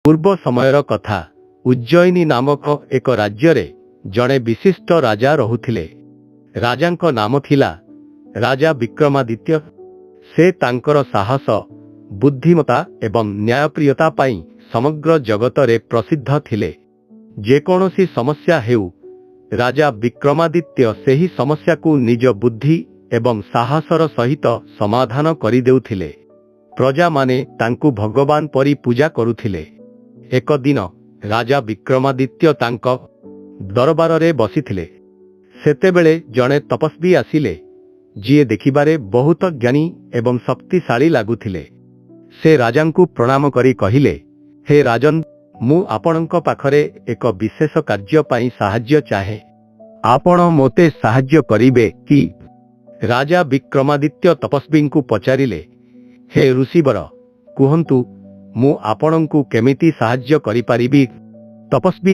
ପୂର୍ବ ସମୟର କଥା। ଉଜ୍ଜୟିନୀ ନାମକ ଏକ ରାଜ୍ୟରେ ଜଣେ ବିଶିଷ୍ଟ ରାଜା ରହୁଥିଲେ। ରାଜାଙ୍କ ନାମ ଥିଲା ରାଜା ବିକ୍ରମାଦିତ୍ୟ। ସେ ତାଙ୍କର ସାହସ, ବୁଦ୍ଧିମତା ଏବଂ ନ୍ୟାୟପ୍ରିୟତା ପାଇଁ ସମଗ୍ର ଜଗତରେ ପ୍ରସିଦ୍ଧ ଥିଲେ। ଯେକୌଣସି ସମସ୍ୟା ହେଉ, ରାଜା ବିକ୍ରମାଦିତ୍ୟ ସେହି ସମସ୍ୟାକୁ ନିଜ ବୁଦ୍ଧି ଏବଂ ସାହସର ସହିତ ସମାଧାନ କରିଦେଉଥିଲେ। ପ୍ରଜାମାନେ ତାଙ୍କୁ ଭଗବାନ ପରି ପୂଜା କରୁଥିଲେ। ଏକ ଦିନ ରାଜା ବିକ୍ରମାଦିତ୍ୟ ତାଙ୍କ ଦରବାରରେ ବସିଥିଲେ। ସେତେବେଳେ ଜଣେ ତପସ୍ୱୀ ଆସିଲେ, ଯିଏ ଦେଖିବାରେ ବହୁତ ଜ୍ଞାନୀ ଏବଂ ଶକ୍ତିଶାଳୀ ଲାଗୁଥିଲେ। ସେ ରାଜାଙ୍କୁ ପ୍ରଣାମ କରି କହିଲେ, "ହେ ରାଜନ, ମୁଁ ଆପଣଙ୍କ ପାଖରେ ଏକ ବିଶେଷ କାର୍ଯ୍ୟ ପାଇଁ ସାହାଯ୍ୟ ଚାହେଁ। ଆପଣ ମୋତେ ସାହାଯ୍ୟ କରିବେ କି?" ରାଜା ବିକ୍ରମାଦିତ୍ୟ ତପସ୍ୱୀଙ୍କୁ ପଚାରିଲେ, "ହେ ଋଷିବର, କୁହନ୍ତୁ, ମୁଁ ଆପଣଙ୍କୁ କେମିତି ସାହାଯ୍ୟ କରିପାରିବି?" ତପସ୍ୱୀ